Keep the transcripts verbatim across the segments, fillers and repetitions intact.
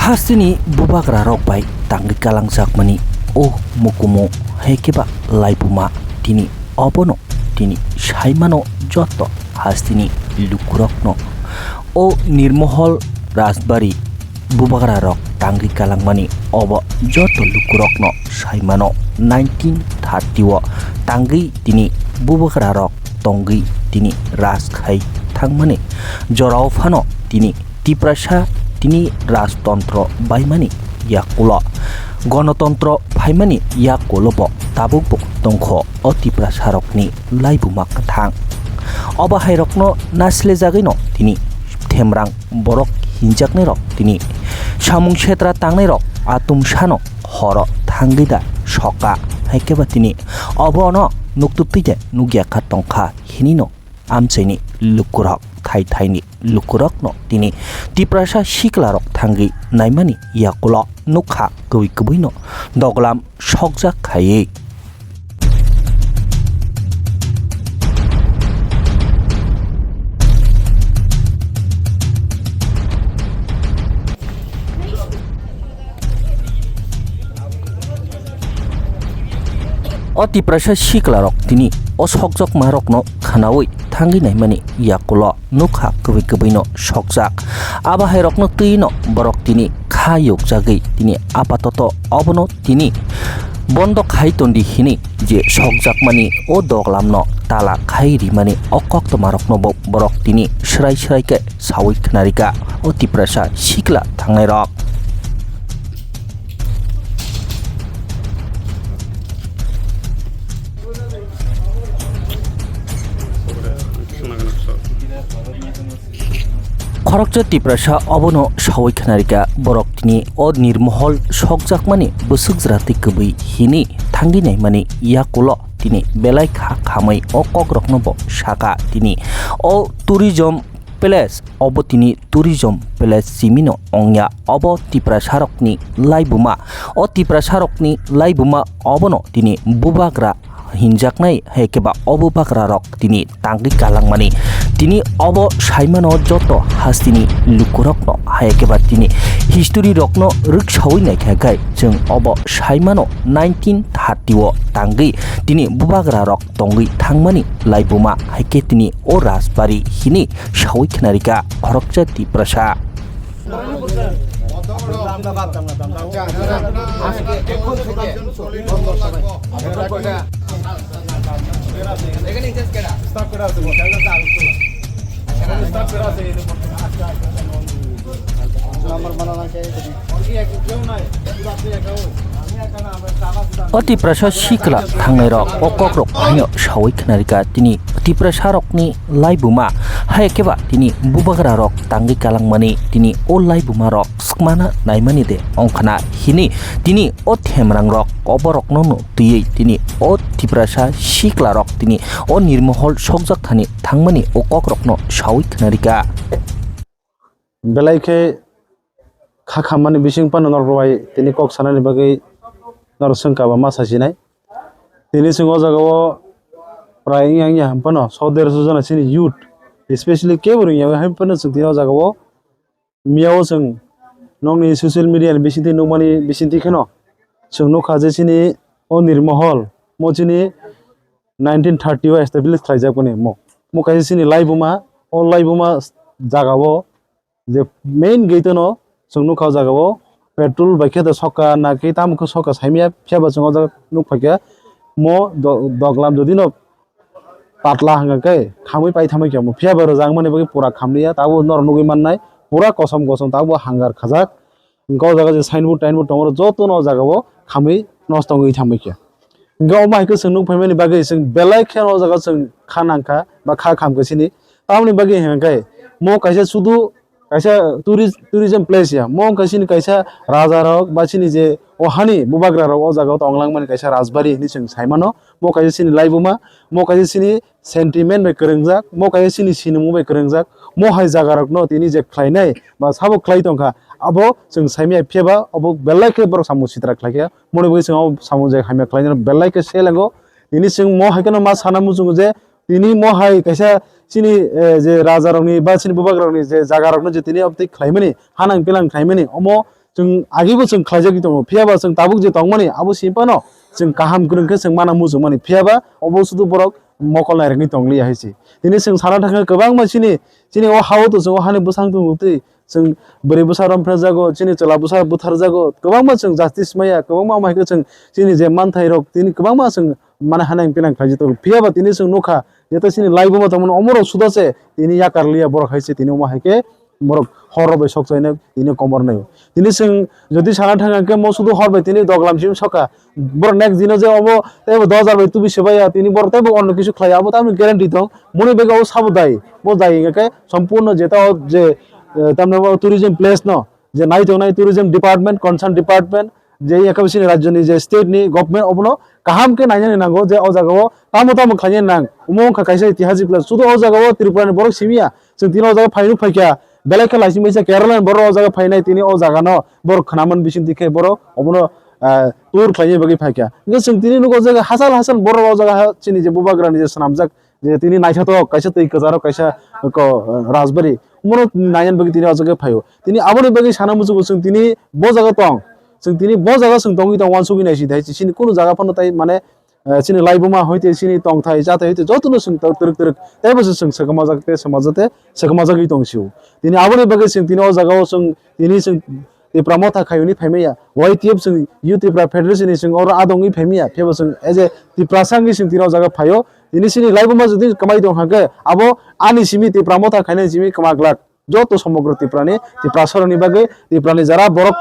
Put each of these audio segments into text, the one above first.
Hasteni bubagra rok bai tangwi kalangjakmani o mukumu hai khe ba laibuma tini obono tini saimano joto hasteni lukurokno. O Nirmohol Rajbari bubagra rok tangwi kalangmani obo joto lukurokno saimano nineteen thirty o tangwi tini bubagra rok tongwi tini raj khai thangmani jorao phano tini Tiprasa tini rajtontro baimani yakulo, gonotontro phaimani yakulo bo tabukbo tongkho o Tiprasarokni laibuma kwthang. O bahairokno nasilejagwino tini themrang borok hinjaknairok tini samung setra tangnairok atumsano horo thangwi da soka, hai khe ba tini obono nuktutwi de nukyakha tongkha hinino amchaini lukurok thai thaini lukurokno tini Tiprasa siklarok thangwi naimani yakulo nukha kwbwi kwbwino doglam sokjak khaiwi. O Tiprasa siklarok tini o sokjokmarokno khwnaui thangwi naimani yakulo nukha kwbwi kwbwino sokjak. Abahairokno twino borok tini kha yokjagwi tini apatoto obono tini bondo khai tondi hini je sokjakmani o doglamno tala khai rimani o koktwmarokno bo borok tini swrai swrai khe saui khnarika o Tiprasa sikla thangnairok. Khoroksa Tiprasa obono saui khnarika borok tini o Nirmohol sokjakmani bwswk jwra twi kwbwi hini thangwi naimani yakulo tini belai kha khamwi o kokrokno bo saka tini o tourism place obo tini tourism place simino ongya obo Tiprasarokni laibuma. O Tiprasarokni laibuma obono tini bubagra hinjaknai hai khe ba o bubagrarok tini tangwi kalangmani. Tini obo saimano joto hasteni lukurokno hai khe ba tini history rokno rwksaui naikha khai chwng obo saimano nineteen thirty o tangwi tini bubagrarok tongwi thangmani laibuma hai khe tini o Rajbari hini saui khnarika khoroksa Tiprasa. O Tiprasa sikla thangnairok o kokrok haino saui khnarika tini Tiprasarokni laibuma hai khe ba tini bubagrarok tangwi kalangmani tini o laibumarok swkmana naimani de ongkhana hini tini o themrangrok oborokno no twiwi tini o Tiprasa siklarok tini o Nirmohol sokjak thani thangmani o kokrokno saui khnarika. Belai khe kha khammani bising phano norok bai tini kok sanani bagwi norok swngkha ba ma sasinai. Tini chwng o jaga o prai wngya wngya hwn phano so derso jona chini youth, especially kebo rwngya wngya hwn phano chwng tini o jaga o miyao chwng nokni social media ni bisingtwi nukmani bisingtwi kheno chwng nukha je chini o Nirmohol mo chini nineteen thirty o establish khlaijak mani mo. Mo kaisa chini laibuma, o laibuma jaga o je main gate no chwng nukha o jaga o petrol bai khe da sokha na khe tamo khe sokha saimaya, phiya ba chwng o jaga nukphaikha mo do-, doglam jodi no patla hwnka khe khamwi pai thamwi khe mo, phiya ba rwjak mani bagwi pura khamliya, tabuk norok nugwi mannai pura kosom kosom tabuk hangar khajak. Hwnka o jaga je signboard tainboard tongo joto no o jaga o khamwi nosto wngwi thamwi khe. Hingke omo hai khe chwng nuk phaimani bagwi chwng belai kheno o jaga chwng kha nangkha ba kha khamkha chini. Tamoni bagwi hingkhe mo kaisa sudu kaisa tourist, tourism place ya. Mo wngkha chini kaisa raja rok ba chini je o hani bubagra rok o jaga o tong langmani kaisa rajbari hinwi chwng sai mano. Mo kaisa chini laibuma, mo kaisa chini sentiment bai kwrwngjak, mo kaisa chini sinimung bai kwrwngjak. Mo hai jaga rokno tini je khlainai ba sabo khlai tongkha, abo chwng saimaya phiya ba obo belai khe borok samung sitra khlaikha. Moni bagwi chwng o samung je hamya khlainani belai khe selengo. Tini chwng mo hai kheno ma sana muchungo je tini mo hai kaisa chini, eh, je raja rokni ba chini bubagra rokni je jaga rokno je tini obtwi khlaimani, hanang pilang khlaimani, omo Chwng agibo chwng khlaijagwi tongo, phiyaba chwng tabuk je tongmani abo simi phano chwng kaham kwrwng khe chwng mana muchungmani, phiyaba obo sudu borok mokol nairwkni tongliya hai se. Tini chwng sana thangkha kwbangma chini, chini o ha-o to chwng o hani bwsang tongtwi chwng bwrwi bwsa romphrejago, chini chwla bwsa butharjago, kwbangma chwng justice maya, kwbangma mai khe chwng chini je manthairok tini kwbangma chwng mana hanang pinang khlaijak tongo. Phiyaba tini chwng nukha, jeta chini laibuma tongmani omorok suda se tini yakar liya borok hai se tini omo hai khe borok horo bai sok chainai tini komor naio. Tini chwng jodi sana thang khe mo sudu hor bai tini doglam sim soka. Borok next dino je obo teibo dos hajar bai tubi sebaya tini borok teibo onno kisu khlai abo tamni guarantee tong. Moni bega o sabo dai. Bo dai hingkhe sompurno jeta o je, eh, tamni bo tourism place no je nai tongnai tourism department, concern department, je yakab sini rajyoni je state ni government obono kaham khe nainani nango je o jaga o tamo tamo khlainani nang. Omo wngkha kaisa itihasik place. Sudu o jaga o Tripura ni borok simiya. Chwng tini o jaga phainuk phaikha, belai khe laising baisa Kerala ni borok o jaga phainai tini o jaga no borok khwnaman bising twi khe borok obono, ah, tour khlaina bagwi phaikha. Hwnkhe chwng tini nugo je hachal hachal borok o jaga ha chini je bubagra ni je swnamjak je tini naithotok kaisa twi kwcharo kaisa ko, ah, rajbari omono naina bagwi tini o jaga phaio. Tini aboni bagwi sana muchungo chwng tini bo jaga tong, chwng tini bo jaga chwng tongwi tong uansugwi naisidi hai chini kunu jaga phano tai mane eh, chini laibuma hoite chini tongthai chathai hoite jotono chwng twrwk twrwk teibo se chwng swkmajak tei swmajak tei swkmajagwi tong sio. Tini aboni bagwi chwng tini o jaga o chwng tini chwng Tipra Motha khaiyoni phaimaya, Y T F chwng Youth Tipra Federation ni chwng oro adongwi phaimaya, phiyaba chwng as a Tiprasa wngwi chwng tini o jaga phaio. Tini chini laibuma jodi kwmai tong hwnkhe abo ani simi Tipra Motha khainai simi kwma glak. Joto somogro Tiprani, Tiprasarokni bagwi, Tiprani jara borok,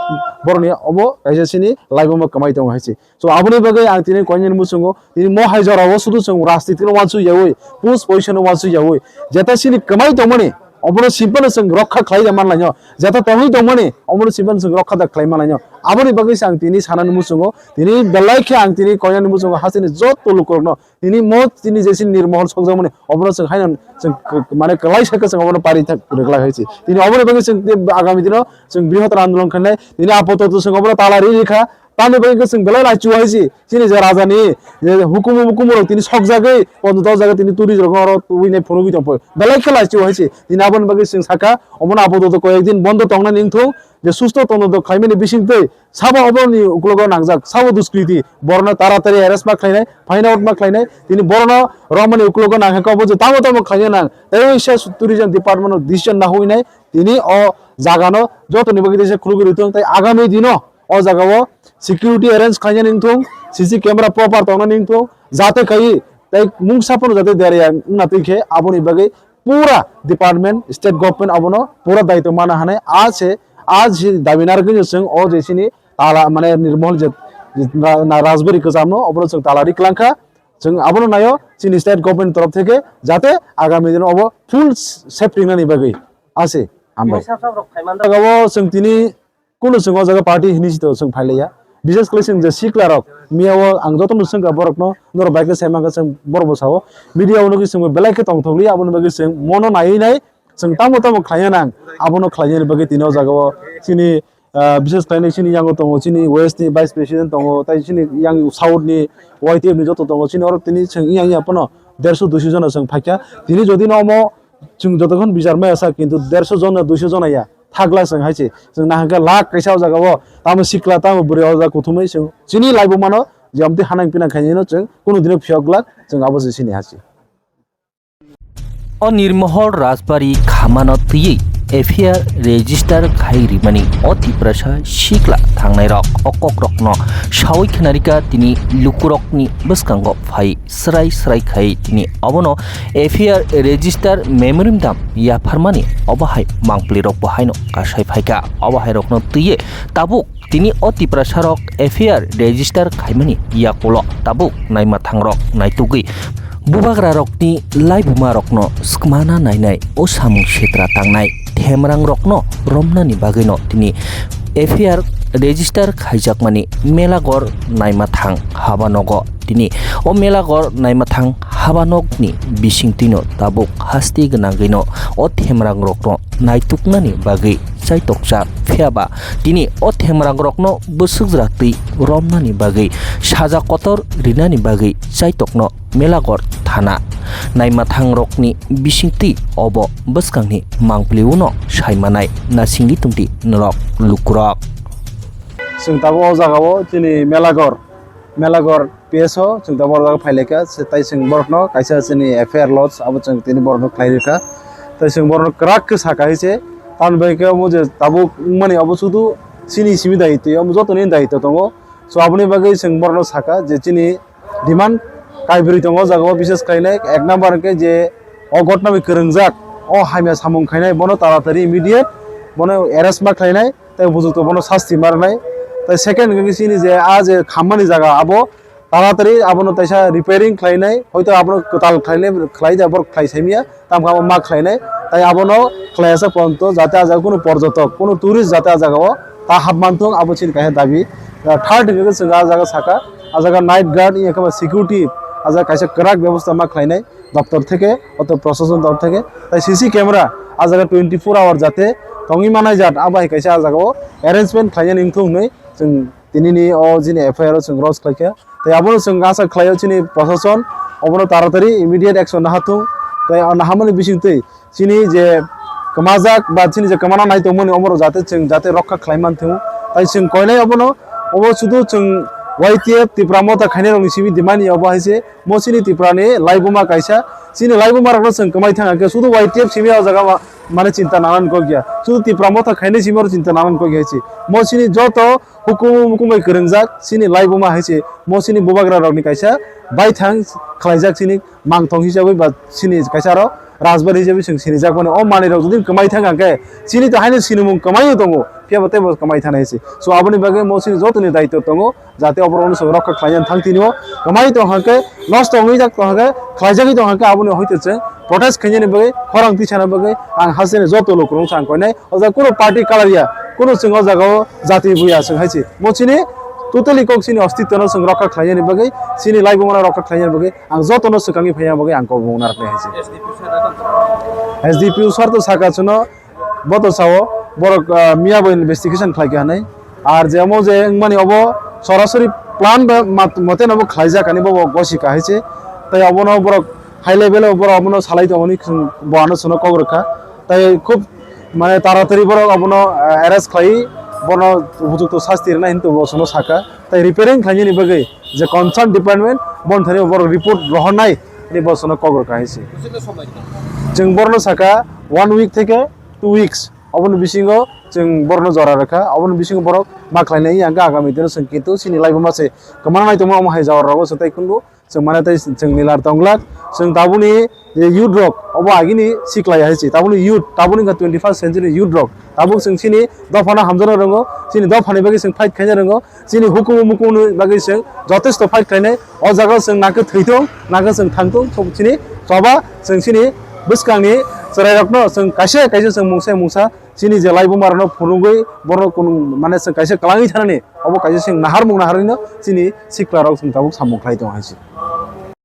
borokni obo kaisa chini laibuma kwmai tongo hai se. So, aboni bagwi ang tini koinani muchungo, tini mo hai jorao sudu chwng rajnitino uansuk yaui, pus poisano uansuk yaui, jeta chini kwmai tongmani, obono simpano chwng rokha khlai da manlaino, jeta tongwi tongmani, obono simpano chwng rokha da khlai manlaino. Aboni bagwi se ang tini sanani muchungo, tini belai khe ang tini koinani muchungo hasteni joto lukurokno, tini mo tini je chini nirmohol sokjakmani obono chwng haino chwng k-, mane kwlai sakhe chwng obono pari thak rwglai hai se. Tini oboni bagwi chwng tei agami dino chwng brihottor andolon khainai. Tini apatot chwng obono tala ri rikha. Tamni bagwi chwng belai laichu hai se. Chini je rajani je hukumu mukumu rok tini sokjagwi pondo dojagwi tini tourist rok oro tubui nai phunugwi tongpoi. Belai khe laichu hai se. Tini aboni bagwi chwng sakha obono apatot koyek din bondo tongnani wngthung. Je susto tondo do khlaimani bisingtwi sabo oboni uklogo nangjak, sabo duskriti, borokno taratari arrest ma khlainai, find out ma khlainai, tini borokno romani uklogo nangkha obo je tamo tamo khlaina nang, tei se tourism department o decision na huinai, tini o jagano jotoni bagwi teisa khulugwi rwthwng, tei agami dino o jagao security arrange khlainani wngthung, C C camera proper tongnani wngthung, jate khai tei mungsa phano jate derya wngna twi khe aboni bagwi pura department, state government abono pura daitw mana hanai. A se, a se dabi narwknai chwng o je chini tala, mane, nirmohol je, je na, na rajbari kwchamno obono chwng tala ri kwlangkha. Chwng abono naio chini state government torof theke jate agami dino obo full safety wngnani bagwi. A se, hambai. Tini sab sab rok khai man. Jagao chwng tini Kunu chwng o jaga party hinwi se to chwng phailaiya. Bises khlai chwng je sikla rok, miya o ang jotono swngkha borokno, norok bai khe sai mankha chwng borok bwsao. Media o nugwi chwng belai khe tongthok li, aboni bagwi chwng mono naiwi nai chwng tamo tamo khlaina nang, abono khlainani bagwi tini o jaga o chini, ah, bises khlai chini yango tongo, chini west ni vice president tongo, tai chini yang south ni Y T F ni joto tongo, chini oro tini chwng yang yang phano derso duiso jona chwng phaikha. Tini jodi no omo chwng jotokhon bichar maya sa, kintu derso jona, duiso jona ya. Thagla chwng hai se, chwng nahakhe lakh kaisa o jaga o, tamo sikla, tamo bwrwi o jaga kuthumwi chwng chini laibuma no je amtwi hanang pinang khainai no chwng kunu dino phiyok glak, chwng abo se chini ha se. O Nirmohol Rajbari khamano twiwi F I R register khai rimani o Tiprasa sikla thangnai rok o kok rokno sawi khnarika tini lukurokni bwskango phai. Srai srai khai tini obono F I R register memorandum yapharmani obo hai mangpli rok bo haino kasai phaikha. Obo hai rokno twiwi tabuk tini o Tiprasa rok F I R register khaimani yakulo tabuk naima thangrok naitugwi bubagra rokni laibuma rokno swkmana nainai o samung sitra tangnai themrang rokno romnani bagwino tini F I R register khaijakmani Melagor naima thang habanogo. Tini o Melagor naima thang habanokni bisingtwino tabuk hasti gwnangwino o themrangrokno naituknani bagwi chaitokjak. Phiyaba tini o themrangrokno bwswk jora twi romnani bagwi saja kotor rinani bagwi chaitokno Melagor thana naima thangrokni bisingtwi obo bwskangni mangpli uno saimanai. Nasingdi tongdi norok lukurok. Chwng tabuk o jaga o chini Melagor, Melagor P S o chwng tabuk o jaga phai laikha, se tai chwng borok no kaisa chini F I R lodge abo chwng tini borok no khlai rikha. Tai chwng borok no kwrak khe sakha hai se, tamoni bagwi khe omo je tabuk wngmani abo sudu chini simi daitwi, omo joto ni daitwi tongo. So aboni bagwi chwng borok no sakha je chini demand kaibrwi tongo o jaga o, bises khlainai ek number hwnkhe je o gotna bai kwrwngjak, o hamya samung khainai bono taratari immediate bono arrest ma khlainai. Tai bujukto bono sasti ma rwnai. Tai second hwnkhe chini je a je khammani jaga abo taratari abono taisa repairing khlainai, hoito abono kwtal khlainai, khlai da borok khlai saimya, tamo khe abo ma khlainai. Tai abono khlaiya sak ponto jate a jaga kunu porjotok, kunu tourist jate a jaga o ta hap manthung, abo chini kaisa dabi. Third hwnkhe chwng a jaga sakha, a jaga night guard wngya khe ba security, a jaga kaisa kwrak bebosta ma khlainai doptor theke, oto prosason doptor theke. Tai C C camera a jaga twenty four hour jate tongwi manai jat, abo hai kaisa a jaga o arrangement khlainani wngthung hwnwi chwng tinini o jini F I R o chwng lodge khlaikha. Tai abono chwng asa khlaio chini prosason obono taratari immediate action naha thung. Tai o nahamani bisingtwi chini je kwmajak ba chini je kwmana nai tongmani omorok jate chwng jate rokha khlai man thung. Tai chwng koinai obono, obo sudu chwng Y T F Tipra Motha khainai rokni simi dimani obo hai se. Mo chini Tripura ni laibuma kaisa, chini laibuma rokno chwng kwmai thang khe sudu Y T F simi o jaga ma-, mane chinta nangani kok ya, sudu Tipra Motha khainai simi oro chinta nangani kok ya hai se. Mo chini joto hukumu mukumbai kwrwngjak chini laibuma hai se, mo chini bubagra rokni kaisa baithang khlaijak chini mangthong hisabwi ba chini kaisa aro rajbari hisabwi chwng sinijak mani. O manwi rok jodi kwmai thang khe chini to haino sinimung kwmai tongo, phiya bo teibo kwmai thana hai se. So aboni bagwi mo chini jotoni daitw tongo. Jate oborokno chwng rokha khlainani thang tini o kwmai tong hwnkhe, nosto wngwi jak tong hwnkhe, khlaijagwi tong hwnkhe, aboni hoite chwng protest khainani bagwi, khorang tisana bagwi ang hasteni joto lukurokno ang koinai. O jaga kunu party colour ya, kunu chwng o jaga o jati buya chwng hai se. Mo chini totally kok chini ostitwno chwng rokha khlainani bagwi, chini laibumano rokha khlainani bagwi ang jotono swkangwi phaiya bagwi ang kok mung narwknai hai se. S D P sir to saka chwngno, bo to sao, borok, ah, miya bo investigation khlai kha hinwi. Ar je omo je wngmani obo sorasori plan ba mat-, mote no bo khlaijak ani bo, bo gosi kha hai se. Tai obono borok high level o borok obono salai tongmani chwng bo ano chwngno kok rwkha. Tai khub mane taratari borok obono, ah, arrest khlai bono upojukto sasti rwnai hinwi bo chwngno sakha. Tai repairing khlainani bagwi je concern department boni thani borok report rohornai hinwi bo chwngno kok rwkha hai se. Chwng borno saka one week theke two weeks, oboni bisingo chwng borokno jora rwkha, oboni bisingo borok ma khlainai, hwnkhe agami dino chwng kintu chini laibuma se kwmana nai tongma omo hai jora rogo chwng tai kunbu chwng mane tai chwng nilar tonglak. Chwng tabukni je youth rok obo agini siklai hai se, tabukni youth, tabukni wngkha twenty first century youth rok, tabuk chwng chini dophano hamjakna rwngo, chini dophani bagwi chwng fight khaina rwngo, chini hukumu mukumuni bagwi chwng jotesto fight khlainai. O jaga chwng nangkhe thwithung, nangkhe chwng thangthung, chini choba chwng chini bwskangni chwrairokno chwng kaisa kaisa chwng mungsa mungsa chini je laibumarokno phunugwi borok kunu mane chwng kaisa kwlangwi thanani, obo kaisa chwng naharmung naharwino chini siklarok chwng tabuk samung khlai tongo hai se.